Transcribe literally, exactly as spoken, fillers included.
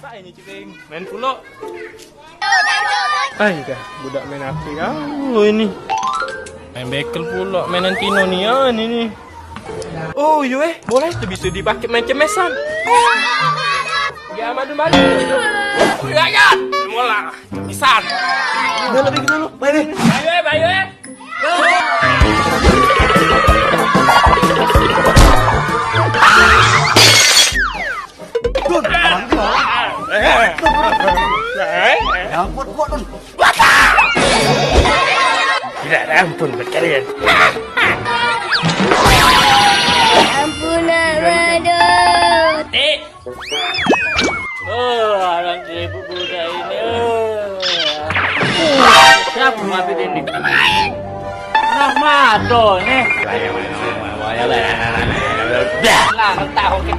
Ini Ciping, main pulo. Ai dah, budak main ape kau ini? Main bekel pulo, mainan Tino nian ini. Oh, iyo eh, bola itu bisa dipakai main cemesan. Ya, madu-madu. Rakyat, mola, cemesan. Udah, lebih dulu. Baik deh. Ayo eh, ayo eh. Ya ampun, kuat, Dun. Tidak ada ampun buat kalian. Ampun, nak badut. Eh. Oh, orang sibuk budak ini. Oh. Siapa mati ini? Nah, mato ni. Lah, entah, oke.